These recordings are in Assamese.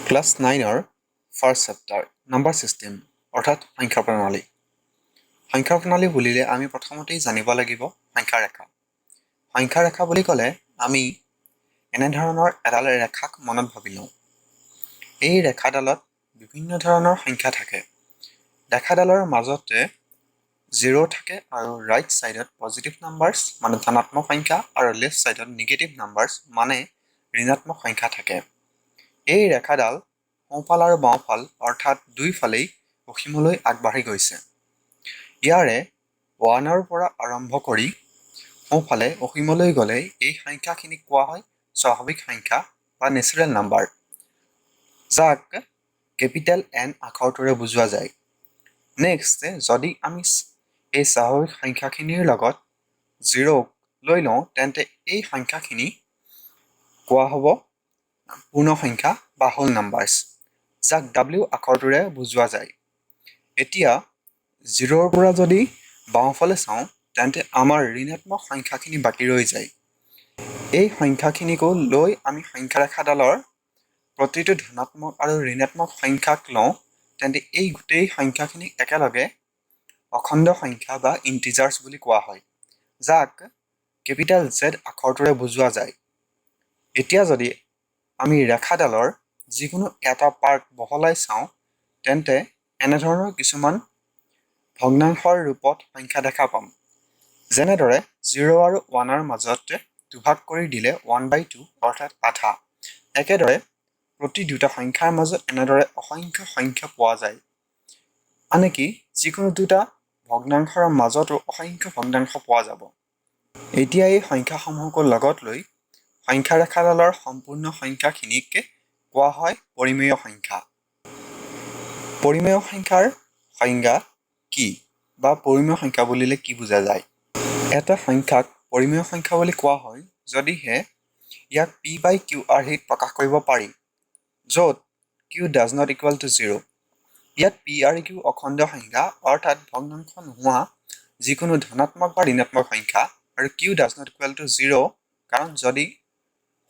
ক্লাছ নাইনৰ ফাৰ্ষ্ট চেপ্টাৰ, নাম্বাৰ ছিষ্টেম অৰ্থাৎ সংখ্যা প্ৰণালী। সংখ্যা প্ৰণালী বুলিলে আমি প্ৰথমতেই জানিব লাগিব সংখ্যা ৰেখা। সংখ্যা ৰেখা বুলি ক'লে আমি এনেধৰণৰ এডাল ৰেখাক মনত ভাবি লওঁ। এই ৰেখাডালত বিভিন্ন ধৰণৰ সংখ্যা থাকে। ৰেখাডালৰ মাজতে জিৰ' থাকে আৰু ৰাইট ছাইডত পজিটিভ নাম্বাৰ্ছ মানে ধনাত্মক সংখ্যা আৰু লেফ্ট ছাইডত নিগেটিভ নাম্বাৰ্ছ মানে ঋণাত্মক সংখ্যা থাকে। এই ৰেখাডাল সোঁফাল আৰু বাওঁফাল অৰ্থাৎ দুইফালেই অসীমলৈ আগবাঢ়ি গৈছে। ইয়াৰে ওৱানৰ পৰা আৰম্ভ কৰি সোঁফালে অসীমলৈ গ'লে এই সংখ্যাখিনিক কোৱা হয় স্বাভাৱিক সংখ্যা বা নেচাৰেল নাম্বাৰ, যাক কেপিটেল এন আখৰটোৰে বুজোৱা যায়। নেক্সট, যদি আমি এই স্বাভাৱিক সংখ্যাখিনিৰ লগত জিৰ'ক লৈ লওঁ, তেন্তে এই সংখ্যাখিনি কোৱা হ'ব পূৰ্ণ সংখ্যা বা হোল নাম্বাৰ্ছ, যাক ডাব্লিউ আখৰটোৰে বুজোৱা যায়। এতিয়া জিৰ'ৰ পৰা যদি বাওঁফালে চাওঁ, তেন্তে আমাৰ ঋণাত্মক সংখ্যাখিনি বাকী ৰৈ যায়। এই সংখ্যাখিনিকো লৈ আমি সংখ্যা ৰেখাডালৰ প্ৰতিটো ধনাত্মক আৰু ঋণাত্মক সংখ্যাক লওঁ, তেন্তে এই গোটেই সংখ্যাখিনিক একেলগে অখণ্ড সংখ্যা বা ইণ্টিজাৰ্ছ বুলি কোৱা হয়, যাক কেপিটেল জেড আখৰটোৰে বুজোৱা যায়। এতিয়া যদি আমি ৰেখাডালৰ যিকোনো এটা পাৰ্ট বহলাই চাওঁ, তেন্তে এনেধৰণৰ কিছুমান ভগ্নাংশৰ ৰূপত সংখ্যা দেখা পাম। যেনেদৰে জিৰ' আৰু ওৱানৰ মাজত দুভাগ কৰি দিলে 1/2, অৰ্থাৎ আধা। একেদৰে প্ৰতি দুটা সংখ্যাৰ মাজত এনেদৰে অসংখ্য সংখ্যা পোৱা যায়। আনকি যিকোনো দুটা ভগ্নাংশৰ মাজতো অসংখ্য ভগ্নাংশ পোৱা যাব। এতিয়া এই সংখ্যাসমূহকো লগত লৈ সংখ্যা ৰেখাডালৰ সম্পূৰ্ণ সংখ্যাখিনিক কোৱা হয় পৰিমেয় সংখ্যা। পৰিমেয় সংখ্যাৰ সংজ্ঞা কি বা পৰিমেয় সংখ্যা বুলিলে কি বুজা যায়? এটা সংখ্যাক পৰিমেয় সংখ্যা বুলি কোৱা হয় যদিহে ইয়াক পি বাই কিউ আৰ্হিত প্ৰকাশ কৰিব পাৰি, য'ত q does not equal to zero। ইয়াত পি আৰু কিউ অখণ্ড সংখ্যা, অৰ্থাৎ ভগ্নাংশ নোহোৱা যিকোনো ধনাত্মক বা ঋণাত্মক সংখ্যা, আৰু q does not equal to zero, কাৰণ যদি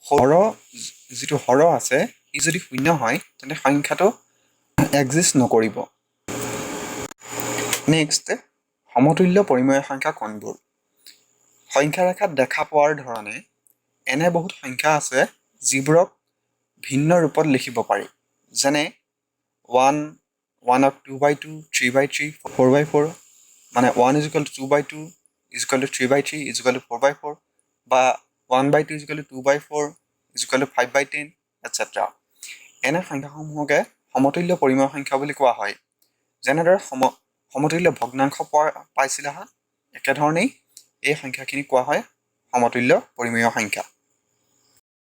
হৰ যিটো হৰ আছে সি যদি শূন্য হয়, তেন্তে সংখ্যাটো এক্সিষ্ট নকৰিব। নেক্সট, সমতুল্য পৰিমেয় সংখ্যা কোনবোৰ? সংখ্যা ৰেখাত দেখা পোৱাৰ ধৰণে এনে বহুত সংখ্যা আছে যিবোৰক ভিন্ন ৰূপত লিখিব পাৰি। যেনে ওৱান, ওৱানক 2/2, 3/3, 4/4, মানে 1 is equal to 2/2 is equal to 3/3 is equal to 4/4 বা 1/2 is equal to 2/4 is equal to 5/10, etcetera। এনে সংখ্যাসমূহকে সমতুল্য পৰিমেয় সংখ্যা বুলি কোৱা হয়। যেনেদৰে সমতুল্য ভগ্নাংশ পোৱা পাইছিলা, একেধৰণেই এই সংখ্যাখিনিক কোৱা হয় সমতুল্য পৰিমেয় সংখ্যা।